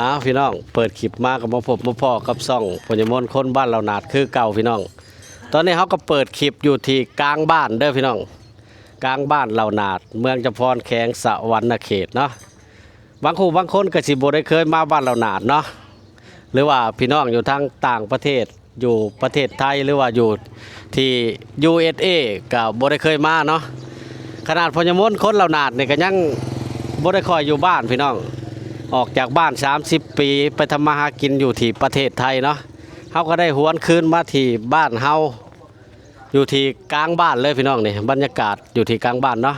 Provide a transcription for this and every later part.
ອ້າວ ພີ່ນ້ອງ ເປີດຄລິບມາກໍມາພົບມາພໍ້ກັບຊ່ອງໂປຣຍະມົນຄົນບ້ານເຫຼົ່າໜາດຄືເກົ່າ ພີ່ນ້ອງ. ຕອນນີ້ເຮົາກໍເປີດຄລິບຢູ່ທີ່ກາງບ້ານເດີພີ່ນ້ອງ, ກາງບ້ານເຫຼົ່າໜາດ ເມືອງຈຳພອນ ແຂວງສະຫວັນນະເຂດເນາະ. ບາງຄູ່ບາງຄົນກໍຊິບໍ່ໄດ້ເຄີຍມາບ້ານເຫຼົ່າໜາດເນາະ ຫຼືວ່າພີ່ນ້ອງຢູ່ທາງຕ່າງປະເທດ ຢູ່ປະເທດໄທ ຫຼືວ່າຢູ່ທີ່ ຢູເອສເອ ກໍບໍ່ໄດ້ເຄີຍມາເນາະ. ຂະໜາດພໍ່ໃຫຍ່ມົນຄົນເຫຼົ່າໜາດນີ້ກໍຍັງບໍ່ໄດ້ຄ່ອຍຢູ່ບ້ານພີ່ນ້ອງ, ອອກຈາກບ້ານສາມສິບປີ ໄປທຳມາຫາກິນຢູ່ທີ່ປະເທດໄທເນາະ. ເຮົາກໍໄດ້ຫວນຄືນມາທີ່ບ້ານເຮົາ ຢູ່ທີ່ກາງບ້ານເລີຍພີ່ນ້ອງ. ນີ້ບັນຍາກາດຢູ່ທີ່ກາງບ້ານເນາະ.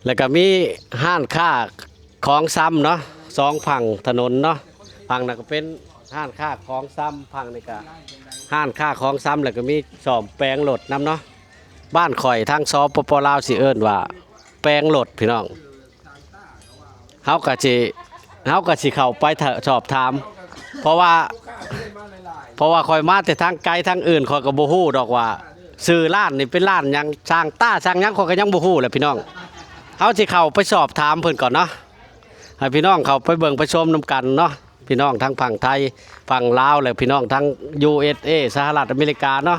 ແລ້ວກໍມີຮ້ານຄ້າຂອງຊຳເນາະ ສອງຝັ່ງຖະໜົນເນາະ, ຝັ່ງນັ້ນກໍເປັນຮ້ານຄ້າຂອງຊຳ, ຝັ່ງນີ້ກໍຮ້ານຄ້າຂອງຊຳ, ແລ້ວກໍມີສ້ອມແປງລົດນຳເນາະ. ບ້ານຂ້ອຍທາງ ສປປ ລາວ ຊິເອີ້ນວ່າແປງລົດພີ່ນ້ອງ. ເຮົາກໍຊິ ເຮົາກໍຊິເຂົ້າໄປ ຖ- ສອບຖາມ ເພາະວ່າ ເພາະວ່າຂ້ອຍມາແຕ່ທາງໄກ ທາງອື່ນຂ້ອຍກໍບໍ່ຮູ້ດອກວ່າຊື່ຮ້ານນີ້ເປັນຮ້ານຫຍັງ ສ້າງຕາສ້າງຫຍັງ ຂ້ອຍກໍຍັງບໍ່ຮູ້ແຫຼະພີ່ນ້ອງ. ເຮົາຊິເຂົ້າໄປສອບຖາມເພິ່ນກ່ອນເນາະ, ໃຫ້ພີ່ນ້ອງເຂົ້າໄປເບິ່ງໄປຊົມນຳກັນເນາະ. ພີ່ນ້ອງທັງຝັ່ງໄທ ຝັ່ງລາວ ແລະ ພີ່ນ້ອງທັງ ຢູເອສເອ ສະຫະລັດອາເມລິກາເນາະ.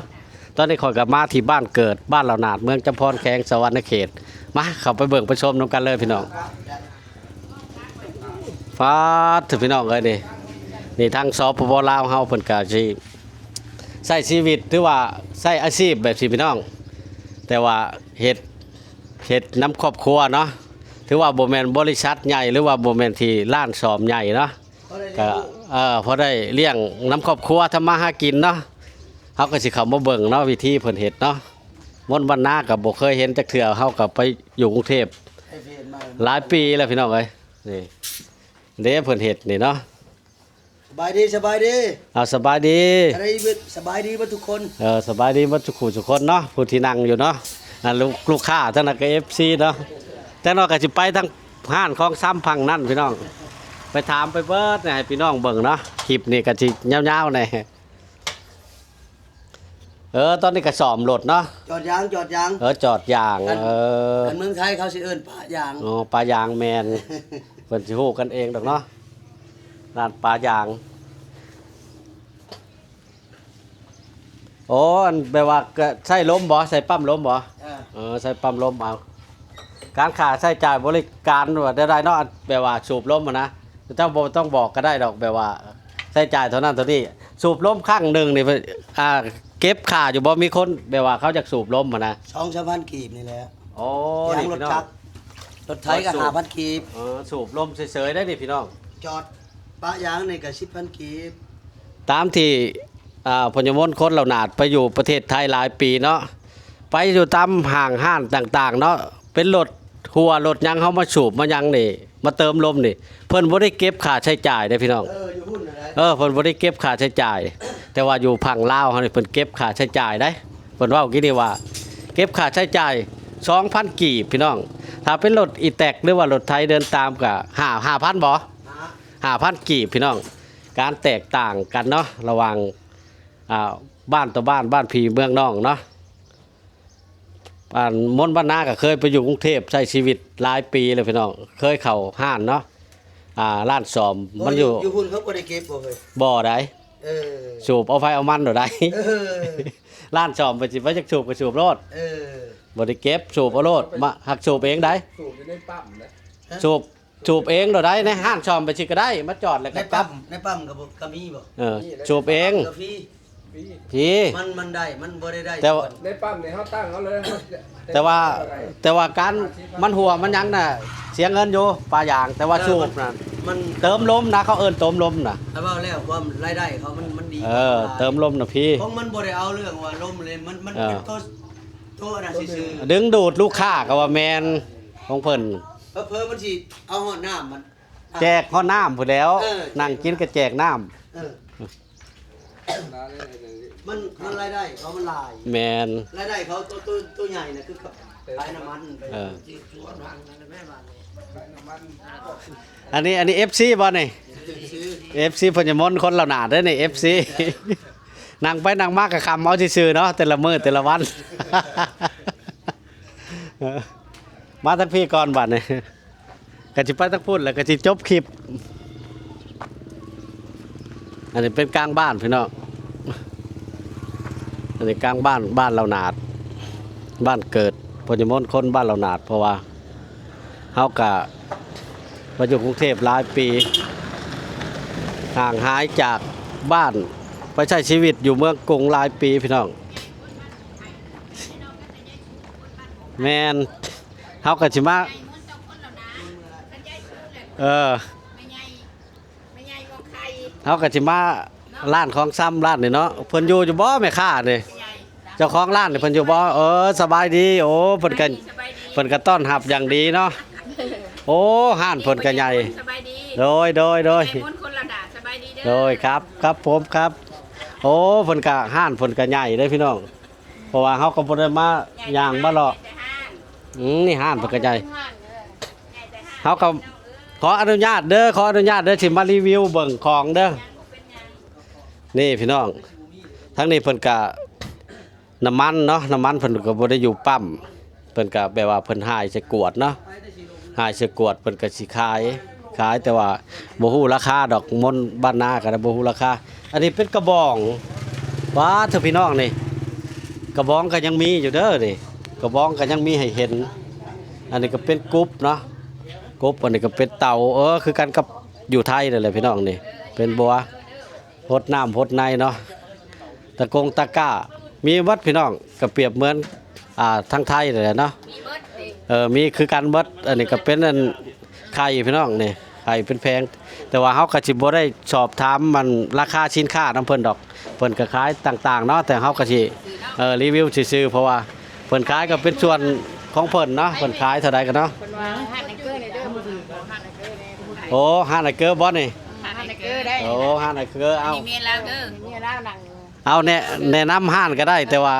ຕອນນີ້ຂ້ອຍກໍມາທີ່ບ້ານເກີດ ບ້ານເຫຼົ່າໜາດ ເມືອງຈຳພອນ ແຂວງສະຫວັນນະເຂດ. ມາ ເຂົ້າໄປເບິ່ງໄປຊົມນຳກັນເລີຍພີ່ນ້ອງ. ປາດເທີພີ່ນ້ອງເອີຍ ນີ້ ນີ້ທາງ ສປປ ລາວ ເຮົາ ເພິ່ນກະຊິໃຊ້ຊີວິດ ຫຼືວ່າໃຊ້ອາຊີບແບບຊີ້ພີ່ນ້ອງ, ແຕ່ວ່າເຮັດ ເຮັດນຳຄອບຄົວເນາະ. ຖືວ່າບໍ່ແມ່ນບໍລິສັດໃຫຍ່ ຫຼືວ່າບໍ່ແມ່ນທີ່ຮ້ານສ້ອມໃຫຍ່ເນາະ, ກໍ ເອີ ພໍໄດ້ລ້ຽງນຳຄອບຄົວ ທຳມາຫາກິນເນາະ. ເຮົາກໍຊິເຂົ້າມາເບິ່ງເນາະ ວິທີເພິ່ນເຮັດເນາະ. ມົນວັນນາກໍບໍ່ເຄີຍເຫັນຈັກເທື່ອ, ເຮົາກໍໄປຢູ່ກຸງເທບຫຼາຍປີແລ້ວພີ່ນ້ອງເອີຍ. ນີ້ເດ້ເພິ່ນເຮັດນີ້ເນາະ. ສະບາຍດີ ສະບາຍດີ. ເອົາ ສະບາຍດີ ສະບາຍດີເບິດທຸກຄົນ. ເອີ ສະບາຍດີເບິດທຸກຄູ່ທຸກຄົນເນາະ ຜູ້ທີ່ນັ່ງຢູ່ເນາະ. ອັນລູກ ລູກຄ້າທາງນັ້ນກໍເອັຟຊີເນາະ. ຈັກໜ້ອຍກໍຊິໄປທາງຮ້ານຂອງຊຳຝັ່ງນັ້ນພີ່ນ້ອງ, ໄປຖາມໄປເບິດໃຫ້ພີ່ນ້ອງເບິ່ງເນາະ. ຄລິບນີ້ກໍຊິຍາວໆແດ່. ເອີ ຕອນນີ້ກໍສ້ອມລົດເນາະ ຈອດຢາງ ຈອດຢາງ. ເອີ ຈອດຢາງ. ເອີ ຄັນເມືອງໄທເຂົາຊິເອີ້ນປະຢາງ. ອໍ ປະຢາງ ແມ່ນ. ເພິ່ນຊິຮູ້ກັນເອງດອກເນາະ ຮ້ານປະຢາງ. ໂອ້ ອັນແບບວ່າກໍໃຊ້ລົມບໍ່ ໃຊ້ປ້ຳລົມບໍ່? ເອີ ເອີ ໃຊ້ປ້ຳລົມເອົາ. ການຄ່າໃຊ້ຈ່າຍບໍລິການວ່າແນວໃດເນາະ ອັນແບບວ່າສູບລົມຫັ້ນນະ ເຈົ້າບໍ່ຕ້ອງບອກກໍໄດ້ດອກ ແບບວ່າໃຊ້ຈ່າຍເທົ່ານັ້ນເທົ່ານີ້. ສູບລົມຄັ້ງໜຶ່ງນີ້ ອ່າ ເກັບຄ່າຢູ່ບໍ່? ມີຄົນແບບວ່າເຂົາຢາກສູບລົມຫັ້ນນະ. ສອງສາມພັນກີບນີ້ແຫຼະ. ໂອ້ ຢາງລົດຈັກ ລົດໄຖກໍຫ້າພັນກີບ. ເອີ ສູບລົມເສີຍໆໄດ້ນີ້ພີ່ນ້ອງ. ຈອດປະຢາງນີ້ກໍສິບພັນກີບ. ຕາມທີ່ ອ່າ ພະຍາມົນຄົນເຫຼົ່າໜາດໄປຢູ່ປະເທດໄທຫຼາຍປີເນາະ, ໄປຢູ່ຕາມຫ້າງຮ້ານຕ່າງໆເນາະ, ເປັນລົດຮົ້ວລົດຫຍັງ ເຮົາມາສູບມາຫຍັງນີ້ ມາເຕີມລົມນີ້ ເພິ່ນບໍ່ໄດ້ເກັບຄ່າໃຊ້ຈ່າຍເດ້ພີ່ນ້ອງ. ເອີ ຢູ່ພຸ້ນນະ. ເອີ ເພິ່ນບໍ່ໄດ້ເກັບຄ່າໃຊ້ຈ່າຍ, ແຕ່ວ່າຢູ່ຝັ່ງລາວເຮົານີ້ ເພິ່ນເກັບຄ່າໃຊ້ຈ່າຍໄດ໋. ເພິ່ນເວົ້າກີ້ນີ້ວ່າເກັບຄ່າໃຊ້ຈ່າຍສອງພັນກີບພີ່ນ້ອງ. ຖ້າເປັນລົດອີແຕັກ ຫຼືວ່າລົດໄຖເດີນຕາມກໍຫ້າ ຫ້າພັນບໍ່? ຫ້າພັນກີບພີ່ນ້ອງ. ການແຕກຕ່າງກັນເນາະ ລະຫວ່າງ ອ່າ ບ້ານຕໍ່ບ້ານ ບ້ານພີ່ເມືອງນ້ອງເນາະ. ອັນມົນວັນນາກໍເຄີຍໄປຢູ່ກຸງເທບໃຊ້ຊີວິດຫຼາຍປີແລ້ວພີ່ນ້ອງ, ເຄີຍເຂົ້າຮ້ານເນາະ ອ່າ ຮ້ານສ້ອມ. ໂອ້ ມັນຢູ່ ຢູ່ ຢູ່ພຸ້ນເຂົາບໍ່ໄດ້ເກັບບໍ່ເຮີ້ຍ? ບໍ່ໃດ. ເອີ ສູບເອົາໃຜເອົາມັນໂລດໃດ໋. ເອີ ຮ້ານສ້ອມເພິ່ນຊິວ່າຢາກສູບກໍສູບໂລດ. ເອີ ບໍ່ໄດ້ເກັບ ສູບເອົາໂລດ. ມາ ຮັກສູບເອງໃດ໋. ສູບຢູ່ໃນປ້ຳນະ. ສູບ ສູບເອງໂລດໃດ໋ ໃນຮ້ານສ້ອມໄປຊິກໍໄດ້ ມາຈອດແລ້ວກໍ ໃນປ້ຳ ໃນປ້ຳກໍບໍ່ ກໍມີບໍ່? ເອີ ສູບເອງກໍຟຣີ ຟຣີ ມັນ ມັນໄດ້ ມັນບໍ່ໄດ້ໄດ້. ແຕ່ວ່າ ໃນປ້ຳນີ້ເຮົາຕັ້ງເອົາເລີຍ. ແຕ່ວ່າ ແຕ່ວ່າການມັນຮົ່ວມັນຫຍັງນະ ເສຍເງິນຢູ່ປະຢາງ, ແຕ່ວ່າ ເອີ ສູບນະ ມັນ ມັນເຕີມລົມນະ ເຂົາເອີ້ນເຕີມລົມນະ. ຖ້າເວົ້າແລ້ວຄວາມລາຍໄດ້ເຂົາມັນ ມັນດີ ເອີ ກວ່າ ເຕີມລົມນະພີ. ຂອງມັນບໍ່ໄດ້ເອົາເລື່ອງວ່າລົມເລີຍ ມັນ ມັນ ເອີ ເປັນໂຕ ໂຕອັນນັ້ນຊື່ໆ ດຶງດູດລູກຄ້າກໍວ່າແມ່ນຂອງເພິ່ນ. ເຜີໆມັນຊິເອົາຮອດນ້ຳມັນ ແຈກຮອດນ້ຳພຸ້ນແຫຼ້ວ. ເອີ ນັ່ງກິນກໍແຈກນ້ຳ. ເອີ ມັນ ມັນລາຍໄດ້ເຂົາມັນຫຼາຍ. ແມ່ນ ລາຍໄດ້ເຂົາໂຕ ໂຕ ໂຕໃຫຍ່ນະ ຄືກັບຂາຍນ້ຳມັນໄປ. ເອີ ອັນນີ້ ອັນນີ້ເອັຟຊີບໍ່ນີ້? ເອັຟຊີ ເອັຟຊີພະຍາມົນຄົນລາວໜ້າເດ້ນີ້ ເອັຟຊີ. ນັ່ງໄປນັ່ງມາກໍຄຳເອົາຊື່ໆເນາະ ແຕ່ລະມື້ແຕ່ລະວັນ. ມາທາງພີ້ກ່ອນບັດນີ້. ກໍຊິໄປທາງພຸ້ນ ແລ້ວກໍຊິຈົບຄລິບ. ອັນນີ້ເປັນກາງບ້ານພີ່ນ້ອງ, ອັນນີ້ກາງບ້ານ ບ້ານເຫຼົ່າໜາດ ບ້ານເກີດພໍ່ໃຫຍ່ມົນ ຄົນບ້ານເຫຼົ່າໜາດ. ເພາະວ່າເຮົາກະມາຢູ່ກຸງເທບຫຼາຍປີ ຫ່າງຫາຍຈາກບ້ານ ໄປໃຊ້ຊີວິດຢູ່ເມືອງກຸງຫຼາຍປີພີ່ນ້ອງ. ແມ່ນ ເຮົາກໍຊິມາ ເອີ ເຮົາກໍຊິມາຮ້ານຂອງຊຳຮ້ານນີ້ເນາະ. ເພິ່ນຢູ່ຢູ່ບໍ່ແມ່ຄ້ານີ້? ເຈົ້າຂອງຮ້ານນີ້ເພິ່ນຢູ່ບໍ່? ເອີ ສະບາຍດີ. ໂອ້ ເພິ່ນກໍ ເພິ່ນກໍຕ້ອນຮັບຢ່າງດີເນາະ. ໂອ້ ຮ້ານເພິ່ນກໍໃຫຍ່. ສະບາຍດີ. ໂດຍ ໂດຍ ໂດຍ. ໂດຍ ຄັບ ຄັບຜົມ ຄັບ. ໂອ້ ເພິ່ນກໍ ຮ້ານເພິ່ນກໍໃຫຍ່ເດ້ພີ່ນ້ອງ. ເພາະວ່າເຮົາກໍບໍ່ໄດ້ມາຍ່າງມາເລາະ. ອືມ ນີ້ຮ້ານເພິ່ນກໍໃຫຍ່. ເຮົາກໍຂໍອະນຸຍາດເດີ ຂໍອະນຸຍາດເດີ ຊິມາຣີວິວເບິ່ງຂອງເດີ. ນີ້ພີ່ນ້ອງ ທາງນີ້ເພິ່ນກະ ນ້ຳມັນເນາະ ນ້ຳມັນເພິ່ນກໍບໍ່ໄດ້ຢູ່ປ້ຳ. ເພິ່ນກະແບບວ່າເພິ່ນຫາຍໃສ່ກວດເນາະ ຫາຍໃສ່ກວດ ເພິ່ນກະຊິຂາຍ ຂາຍ ແຕ່ວ່າບໍ່ຮູ້ລາຄາດອກ. ມົນບ້ານນາກໍໄດ້ ບໍ່ຮູ້ລາຄາ. ອັນນີ້ເປັນກະບອງ. ວ້າ ເຖິງພີ່ນ້ອງນີ້ ກະບອງກໍຍັງມີຢູ່ເດີນີ້ ກະບອງກໍຍັງມີໃຫ້ເຫັນ. ອັນນີ້ກໍເປັນກຸບເນາະ ກຸບ. ອັນນີ້ກໍເປັນເຕົາ ເອີ ຄືກັນກັບຢູ່ໄທນັ້ນແຫຼະພີ່ນ້ອງ. ນີ້ເປັນບົວ ຫົດນ້ຳຫົດໃນເນາະ. ຕະກົງຕະກ້າມີໝົດພີ່ນ້ອງ ກໍປຽບເໝືອນ ອ່າ ທາງໄທນັ້ນແຫຼະເນາະ. ມີໝົດເດ້ ເອີ ມີຄືກັນໝົດ. ອັນນີ້ກໍເປັນອັນໄຂ່ພີ່ນ້ອງນີ້ ໄຂ່ເປັນແຜງ. ແຕ່ວ່າເຮົາກໍຊິບໍ່ໄດ້ສອບຖາມມັນລາຄາສິນຄ້ານຳເພິ່ນດອກ ເພິ່ນກໍຂາຍຕ່າງໆເນາະ. ແຕ່ເຮົາກໍຊິ ເອີ ຣີວິວຊື່ໆ ເພາະວ່າເພິ່ນຂາຍກໍເປັນສ່ວນຂອງເພິ່ນເນາະ ເພິ່ນຂາຍເທົ່າໃດກໍເນາະ. ເພິ່ນວ່າຮ້ານອັນເກີນເດີ ບໍ່ຖືກບໍ່ ຮ້ານອັນເກີນເດ້. ໂອ້ ຮ້ານອ້າຍເກີບໍ່ນີ້? ຮ້ານອ້າຍເກີໄດ້. ໂອ້ ຮ້ານອ້າຍເກີ ເອົາ ນີ້ເມຍລາວເດີ ເມຍລາວນັ່ງ. ເອົາ ແນະ ແນະນຳຮ້ານກໍໄດ້ ແຕ່ວ່າ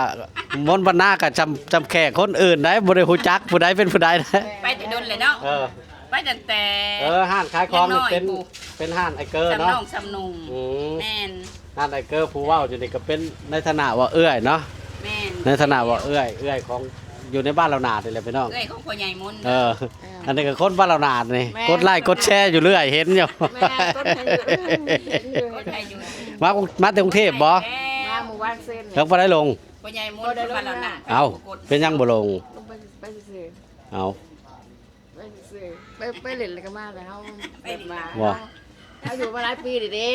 ມົນບັນນາກໍຈຳ ຈຳແຂກຄົນອື່ນໄດ້ ບໍ່ໄດ້ຮູ້ຈັກຜູ້ໃດເປັນຜູ້ໃດນະ. ໄປແຕ່ດົນແລ້ວເນາະ. ເອີ ໄປຕັ້ງແຕ່ ເອີ ຮ້ານຂາຍຂອງນີ້ເປັນ ເປັນຮ້ານອ້າຍເກີເນາະ ຊຳນ້ອງຊຳນຸ່ງ. ອືມ ແມ່ນ ຮ້ານອ້າຍເກີຜູ້ເວົ້າຢູ່ນີ້ກໍເປັນໃນຖານະວ່າເອື້ອຍເນາະ. ແມ່ນ ໃນຖານະວ່າເອື້ອຍ ເອື້ອຍຂອງ ຢູ່ໃນບ້ານເຫຼົ່າໜາດນີ້ແຫຼະພີ່ນ້ອງ ເອື້ອຍຂອງພໍ່ໃຫຍ່ມົນ. ເອີ ອັນນີ້ກໍຄົນບ້ານເຫຼົ່າໜາດນີ້ ແມ່ນ ກົດໄລກົດແຊຢູ່ເລື້ອຍ ເຫັນຢູ່. ແມ່ນ ກົດໃຫ້ຢູ່ ກົດໃຫ້ຢູ່. ມາ ມາແຕ່ກຸງເທບບໍ່? ມາມື້ວານຊືນ. ເຖິງປານໃດລົງ? ພໍ່ໃຫຍ່ມົນ ຄົນບ້ານເຫຼົ່າໜາດ. ເອົ້າ ເປັນຫຍັງບໍ່ລົງ? ລົງໄປ ໄປຊື່ໆ. ເອົ້າ ໄປຊື່ໆ ໄປ ໄປຫຼິ້ນແລ້ວກໍມາ. ແລ້ວເຮົາແບບວ່າ ບໍ່ ເຮົາຢູ່ມາຫຼາຍປີແລ້ວເດ້.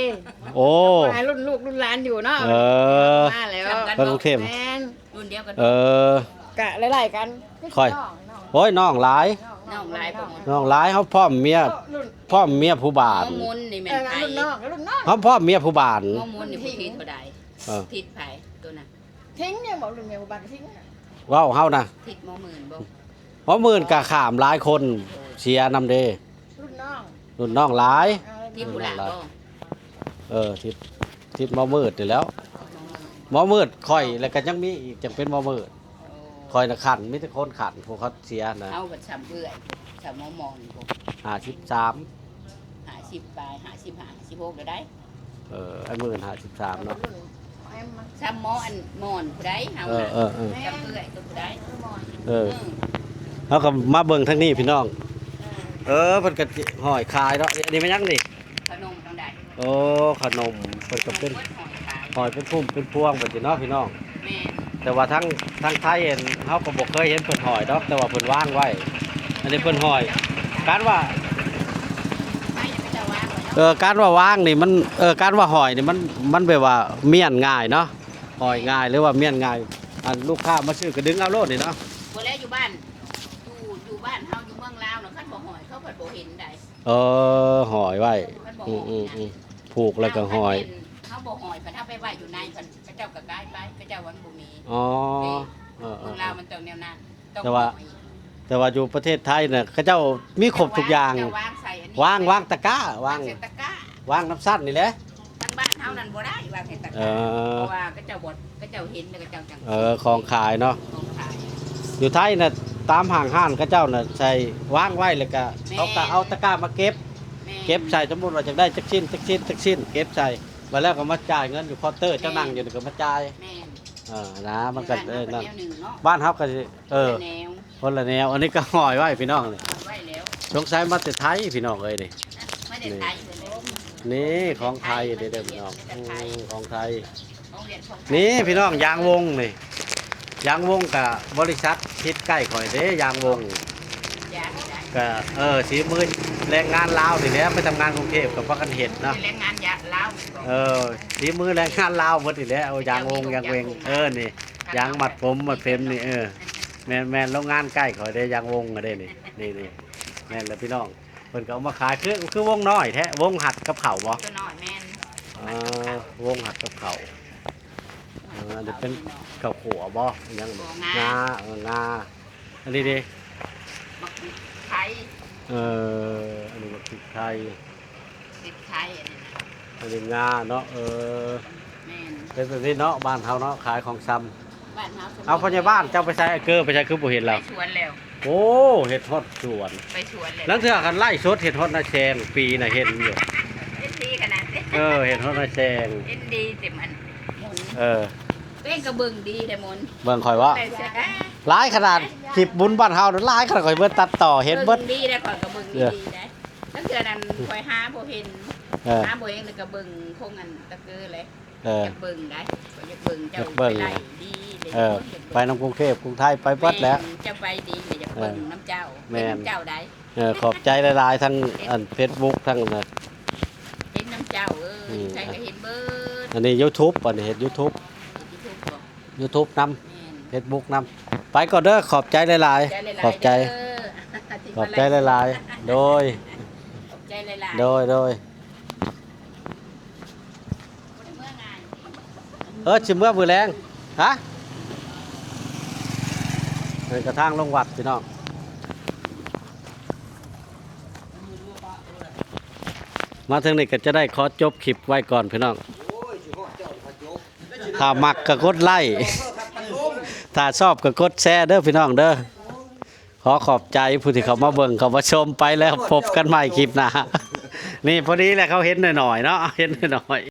ໂອ້ ໃຫ້ລຸ້ນລູກລຸ້ນຫຼານຢູ່ເນາະ. ເອີ ມາແລ້ວ ໄປກຸງເທບ. ແມ່ນ ລຸ້ນດຽວກັນ. ເອີ ກະໄລ່ໆກັນ. ຂ້ອຍ ໂອ້ຍ ນ້ອງຫຼາຍ ນ້ອງຫຼາຍ ນ້ອງຫຼາຍ. ເຮົາພ້ອມເມຍ ພ້ອມເມຍຜູ້ບ້ານ. ໝໍມົນນີ້ແມ່ນໃຜ? ເອີ ລຸ້ນນ້ອງ ລຸ້ນນ້ອງ. ເຮົາພ້ອມເມຍຜູ້ບ້ານ. ໝໍມົນນີ້ຜູ້ທີ່ເທົ່າໃດ? ເອີ ທິດໃຜໂຕນັ້ນ? ທິງນີ້ບໍ່ ລຸ້ນເມຍຜູ້ບ້ານທິງ. ເວົ້າເຮົານະ ທິດໝໍໝື່ນບໍ່? ໝໍໝື່ນກະຂ້າມຫຼາຍຄົນເສຍນຳເດ້. ລຸ້ນນ້ອງ ລຸ້ນນ້ອງຫຼາຍ. ເອີ ທິດຜູ້ຫຼ້າບໍ່? ເອີ ທິດ ທິດໝໍມືດນີ້ແຫຼ້ວ. ໝໍມືດ ໝໍມືດຂ້ອຍ ແລ້ວກໍຍັງມີອີກ ຈັ່ງເປັນໝໍມືດ. ໂອ້ ຂ້ອຍນະຂັນ ມີແຕ່ຄົນຂັນ ພວກເຂົາເສຍນະ. ເຮົາບັດຊ່ຳເອື້ອຍ ຊ່ຳໝໍມອນພຸ້ນ ຫ້າສິບສາມ ຫ້າສິບປາຍ ຫ້າສິບຫ້າ ຫ້າສິບຫົກແລ້ວໃດ. ເອີ ອ້າຍໝື່ນ ຫ້າສິບສາມເນາະ. ຊ່ຳໝໍອັນມອນຜູ້ໃດເຮົາ. ເອີ ນະ ເອີ ເອີ ຊ່ຳເອື້ອຍຕົວຜູ້ໃດ. ເອີ ເອີ ເຮົາກໍມາເບິ່ງທາງນີ້ພີ່ນ້ອງ. ເອີ ເພິ່ນກໍຫ້ອຍຂາຍເນາະ. ອັນນີ້ແມ່ນຫຍັງນີ້? ຂະໜົມທາງໃດ? ໂອ້ ຂະໜົມ ເພິ່ນກໍເປັນ ຫ້ອຍເປັນພຸ້ມເປັນພວງແບບນີ້ເນາະພີ່ນ້ອງ. ແມ່ນ ແຕ່ວ່າທາງ ທາງໄທເຮົາກໍບໍ່ເຄີຍເຫັນເພິ່ນຫ້ອຍດອກ ແຕ່ວ່າເພິ່ນວາງໄວ້. ອັນນີ້ເພິ່ນຫ້ອຍ ການວ່າ ເອີ ການວ່າວາງນີ້ມັນ ເອີ ການວ່າຫ້ອຍນີ້ມັນ ມັນແບບວ່າມ້ຽນງ່າຍເນາະ ຫ້ອຍງ່າຍ ຫຼືວ່າມ້ຽນງ່າຍ. ອັນລູກຄ້າມາຊື້ກໍດຶງເອົາໂລດນີ້ເນາະ. ບໍ່ແລ້ວຢູ່ບ້ານ ຢູ່ ຢູ່ບ້ານເຮົາຢູ່ເມືອງລາວນະ ຄັນບໍ່ຫ້ອຍເຂົາພັດບໍ່ເຫັນໃດ. ເອີ ຫ້ອຍໄວ້. ມັນບໍ່ອອກ ອືມ ນະ ອືມ ອືມ ຜູກແລ້ວກໍຫ້ອຍ. ເຮົາບໍ່ຫ້ອຍ ຄັນເຮົາໄປໄວ້ຢູ່ໃນ ເຂົາເຈົ້າກໍກາຍໄປ ເຂົາເຈົ້າວ່າມັນບໍ່ມີ. ອໍ ເອີ ເມືອງລາວມັນຕ້ອງແນວນັ້ນ. ແຕ່ວ່າ ແຕ່ວ່າຢູ່ປະເທດໄທນະ ເຂົາເຈົ້າມີຄົບທຸກຢ່າງ. ເຈົ້າວາງໃສ່ອັນນີ້ ວາງ ວາງຕະກ້າ ວາງ ວາງໃສ່ຕະກ້າ ວາງນຳຊັ້ນນີ້ແຫຼະ. ທາງບ້ານເຮົານັ້ນບໍ່ໄດ້ວາງໃສ່ຕະກ້າ. ເອີ ເພາະວ່າເຂົາເຈົ້າບໍ່ ເຂົາເຈົ້າເຫັນແລ້ວເຂົາເຈົ້າຈັ່ງ ເອີ ຂອງຂາຍເນາະ ຂອງຂາຍ. ຢູ່ໄທນະ ຕາມຫ້າງຮ້ານເຂົາເຈົ້ານະ ໃສ່ວາງໄວ້ ແລ້ວກະ ແມ່ນ ເຂົາກະເອົາຕະກ້າມາເກັບ. ແມ່ນ ເກັບໃສ່ ສົມມຸດວ່າຢາກໄດ້ຈັກຊິ້ນ ຈັກຊິ້ນ ຈັກຊິ້ນ ເກັບໃສ່ ບາດແລ້ວກໍມາຈ່າຍເງິນຢູ່ເຄົາເຕີ. ແມ່ນ ເຈົ້ານັ່ງຢູ່ນີ້ກໍມາຈ່າຍ. ແມ່ນ ເອີ ນະ ມັນກໍ ແມ່ນ ເອີ ນັ້ນ ແນວໜຶ່ງເນາະ ບ້ານເຮົາກໍຊິ ເອີ ຄົນລະແນວ ຄົນລະແນວ. ອັນນີ້ກໍຫ້ອຍໄວ້ພີ່ນ້ອງນີ້ ຫ້ອຍໄວ້ແລ້ວ. ສົງໄສມາແຕ່ໄທພີ່ນ້ອງເອີຍນີ້ ມາແຕ່ໄທ ນີ້ ນີ້ຂອງໄທເດ້ ເດີພີ່ນ້ອງ ຂອງໄທ ອືມ ຂອງໄທ ຂອງຫວຽດ ຂອງໄທ ນີ້ພີ່ນ້ອງ ຢາງວົງນີ້ ຢາງວົງກະບໍລິສັດຕິດໃກ້ຂ້ອຍເດ້ ຢາງວົງ ຢາງ ຢາງ ກະ ເອີ ສີມືແຮງງານລາວນີ້ແຫຼະ ໄປທຳງານກຸງເທບກະພາກັນເຮັດເນາະ ແຮງງານລາວ ເອີ ສີມືແຮງງານລາວເບິດນີ້ແຫຼະ ເອົາຢາງວົງ ຢາງເວັງ ເອີ ນີ້ ຢາງມັດຜົມ ມັດເພັມນີ້ ເອີ ແມ່ນໆ ໂຮງງານໃກ້ຂ້ອຍເດ້ ຢາງວົງເດ້ນີ້ ນີ້ໆ ແມ່ນແລ້ວພີ່ນ້ອງ ເພິ່ນກໍເອົາມາຂາຍ ຄື ຄືວົງນ້ອຍແທ້ ວົງຫັດກັບເຂົ້າບໍ່? ຕົວນ້ອຍແມ່ນ ເອີ ວົງຫັດກັບເຂົ້າ ເອີ ອັນນີ້ເປັນເຂົ້າຂົ້ວບໍ່? ຫຍັງ ງາ ງາ ເອີ ງາ ອັນນີ້ເດ້ ໝາກໄທ ເອີ ອັນນີ້ໝາກໄທ ເປັນໄທອັນນີ້ນະ ອັນນີ້ງາເນາະ ເອີ ແມ່ນ ເປັນແບບນີ້ເນາະ ບ້ານເຮົາເນາະ ຂາຍຂອງຊຳ ບ້ານເຮົາ ເອົາ ພະຍາບານເຈົ້າໄປໃສ? ໄອ້ເກີໄປໃສ? ຄືບໍ່ເຫັນລາວ ໄປສວນແລ້ວ ໂອ້ ເຮັດຮອດສວນ ໄປສວນແລ້ວ ລາງເທື່ອຄັນໄລຟ໌ສົດເຮັດຮອດນາແຊງ ປີນະເຫັນຢູ່ ເຫັນດີຂະໜາດ ເອີ ເຮັດຮອດນາແຊງ ເຫັນດີແຕ່ມັນ ເອີ ເບິ່ງກໍເບິ່ງດີແທ້ມົນ ເບິ່ງຂ້ອຍເວົ້າ ຫຼາຍຂະໜາດ ຄລິບບຸນບ້ານເຮົານັ້ນຫຼາຍຂະໜາດ ຂ້ອຍເບິ່ງຕັດຕໍ່ເຫັນເບິດ ເບິ່ງດີໄດ໋ ຂ້ອຍກໍເບິ່ງດີໆໄດ໋ ລາງເທື່ອນັ້ນຂ້ອຍຫາບໍ່ເຫັນ ເອີ ຫາບໍ່ເຫັນ ແລ້ວກໍເບິ່ງຄົງອັນຕະເກີແຫຼະ ເອີ ຢາກເບິ່ງໄດ໋ ຂ້ອຍຢາກເບິ່ງເຈົ້າ ຢາກເບິ່ງ ໄປໄດ້ດີເດ້ ເອີ ຢາກເບິ່ງ ໄປນຳກຸງເທບກຸງໄທໄປເບິດແຫຼະ ແມ່ນ ເຈົ້າໄປດີ ຢາກເບິ່ງນຳເຈົ້າ ເບິ່ງນຳເຈົ້າໄດ໋ ເອີ ຂອບໃຈຫຼາຍໆ ທັງອັນເຟສບຸກ ທັງອັນນັ້ນ ເຫັນນຳເຈົ້າ ເອີ ຢູ່ໃສກໍເຫັນເບິດ ອັນນີ້ຢູທູບ ອັນນີ້ເຮັດຢູທູບ ເຮັດຢູທູບບໍ? ຢູທູບນຳ ແມ່ນ ເຟສບຸກນຳ ໄປກ່ອນເດີ ຂອບໃຈຫຼາຍໆ ຂອບໃຈຫຼາຍໆ ຂອບໃຈ ເດີ ທີ່ມາໄລຟ໌ ຂອບໃຈຫຼາຍໆ ໂດຍ ຂອບໃຈຫຼາຍໆ ໂດຍ ໂດຍ ບໍ່ໄດ້ເມືອງ່າຍ ເອີ ຊິເມືອມື້ແລງ ຮະ ເອີ ກະທາງລົງວັດພີ່ນ້ອງ ມາເຖິງນີ້ກໍຈະໄດ້ຂໍຈົບຄລິບໄວ້ກ່ອນພີ່ນ້ອງ ຖ້າມັກກໍກົດໄລ້ ຖ້າຊອບກໍກົດແຊເດີພີ່ນ້ອງເດີ ຂໍຂອບໃຈຜູ້ທີ່ເຂົ້າມາເບິ່ງເຂົ້າມາຊົມ ໄປແລ້ວພົບກັນໃໝ່ຄລິບໜ້າ ນີ້ພໍດີແຫຼະ ເຂົາເຫັນໜ້ອຍໆເນາະ ເຫັນໜ້ອຍໆ